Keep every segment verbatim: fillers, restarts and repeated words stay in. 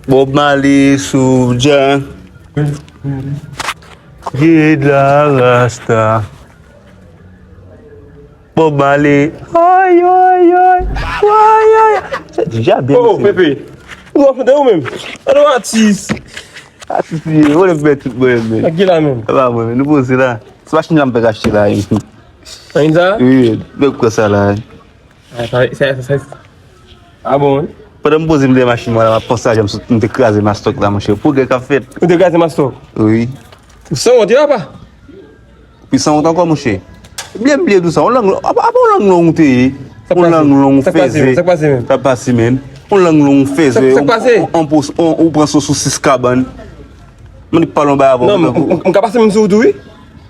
Bob Marley, Soulja, Kid la Rasta. Bob Marley. Ay, ay, ay. Ay, ay. Sa deja byen. Oh, mesye. Pepe. Ou ap chante ou menm? Alò, atis. Atis li ye, ou lè m fè tout mwen menm. Ak ki la menm? E pa mwen menm, nou poze la. Se machin la m fèk achte la. Anyen sa? Wi, fèk pran sa la. Ah, sa, sa, sa, sa. Ah bon, wi? Pandan m poze m dèyè machin mwen la, m ap panse a jan m sot, m te kraze Mastòk la, monchè. Pwogrè k ap fèt. Ou te kraze Mastòk? Wi. Ou sanwont, wi, apa? Pi sanwont ankò, monchè. Bliye m bliye di w sa. Yon lang, apa, apa yon lang long ou te ye? Yon lang long, fèzè. Sa k pase menm? Sa k pase menm? Yon lang long, fèzè. Sa k pase? Ou, ou, ou pran sou, sou sis kabann. Mwen di pale yon bagay avè w. Non, m, m, m ka pase menm sou ou tou, wi.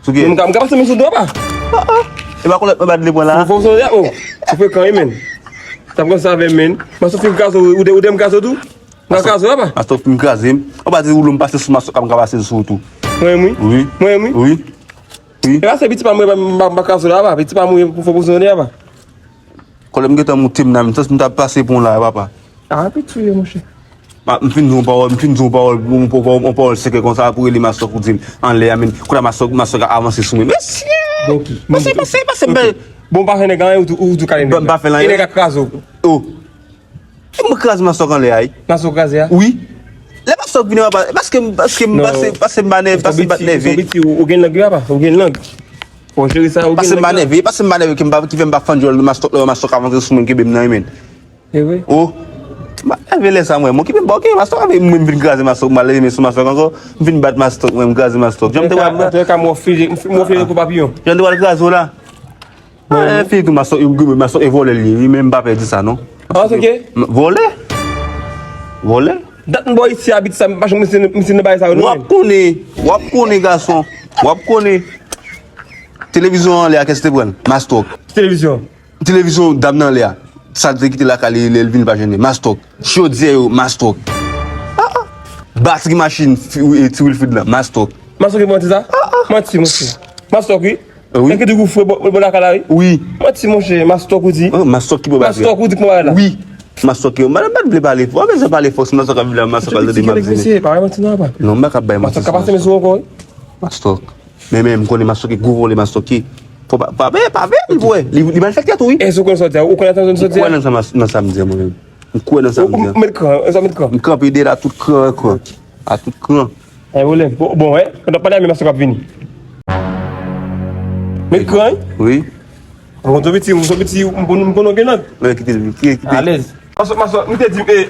Sou ki? M ka, m ka pase menm sou ou tou, apa? Ah, ah. E pa kolèt mwen bat li pran la? Fò, fò, fò, oh, ou frekan, wi, menn. Sa pran sa avè m, menn. Mastòk fin kraze w, ou de, ou de m kraze w tou? M ka kraze w, apa? Mastòk fin kraze m. Ou pa di ou lè m pase sou Mastòk, m ka pase sou ou tou. Mwen, wi. Wi. Mwen, wi. Wi. Wi. E pa se piti pa mwen, m pa, m pa kraze w la, apa? Piti pa mwen, pou fò pozisyon de, apa? Kolè m gentan moute m nan, m santi m t ap pase pon la, papa. Ah, piti, monchè. Ma, m fin di yon pawòl, m fin di yon pawòl, yon pawòl, yon pawòl sekrè konsa, pou rele Mastòk ou di l anlè a, men kounye a Mastòk, Mastòk ap avanse sou mwen. Mesye! Bon, ki? Pase, pase, pase, m. Bon, pa fè nèg anyen, ou tou, ou tou kale nèg la. M pa fè l anyen. E nèg ap kraze w. Oh. E mwen kraze Mastòk anlè a, wi. Mastòk kraze a? Wi. Lè Mastòk vini, papa, paske, paske m pase, paske m pa nève, paske m pa t nève. Ou gen lang, papa, ou gen lang. Fò jere sa, ou gen lang. Paske m pa nève, paske m pa nève, ki m pa, ki fè m pa fann djòl Mastòk, lè Mastòk avanse sou mwen, kenbe m nan men. E vre? Oh. M pa leve lè sa mwen. Mwen ki menm ba, ok, Mastòk ap mwen vin kraze Mastòk, m pa leve men sou Mastòk ankò. M vin bat Mastòk, mwen, m kraze Mastòk. Jan m te wè. Antouka, m ofri, m ofri kou papiyon. Jan m te wè l kraze w la. Ah, fi tou Mastòk, Mastòk e vòlè li ye, wi, men m pa pè di sa, non. Ah, se ke? Vòlè? Vòlè? Dat m bò isi abit sa, m pa janm misye, misye nan bagay sa yo, non. W ap konnen, w ap konnen, gason. W ap konnen. Televizyon anlè a, kès te pran l? Mastòk. Televizyon. Televizyon dam nan lè a. Sa l te kite lakay li, lè l vin pa jwenn li. Mastòk. Chodyè yo, Mastòk. Ah, ah. Batri machin, fi-, e, Ti Wilfrid lan, Mastòk. Mastòk ki manti sa? Ah, ah. Manti, monchè. Mastòk, wi. Eh, wi. Enki di ou fwe bò, bò lakay la, wi. Wi. Manti, monchè, Mastòk ou di. Oh, Mastòk ki bò batri a. Mastòk ou di k mwen la. Wi. Mastòk yo. Madanm pa t vle pale. Ou pa bezwen pale fò, si Mastòk ap vin la, Mastòk al tande m ap di. Mesye, pa bay manti non, apa. Non, m pa ka bay manti. Mastòk ka pase men sou ankò, wi. Mastòk. Men, men, m konnen Mastòk e gwo vòlè, Mastòk e. Fò pa, pa, pa, pa, pa, li, li, li malfektè tou, wi. Èske ou konn sòti a? Ou konn atè zòn sòti a? M kwè nan sa, nan sa m di a mwen menm. M kwè nan sa m di a. Ou, ou met kran, sa met kran. M kanpe dèyè la tout kran, kran. A tout kran. Pa gen pwoblèm. Bon, bon, wè. Pandan w ap pale a, men Mastòk ap vini. Met kran, wi. Wi. Mwen konn piti, mwen konn piti, m konn, m konn gen nòt. Mwen kite, kite, kite. Alèz. Mastòk, Mastòk, m te di, e.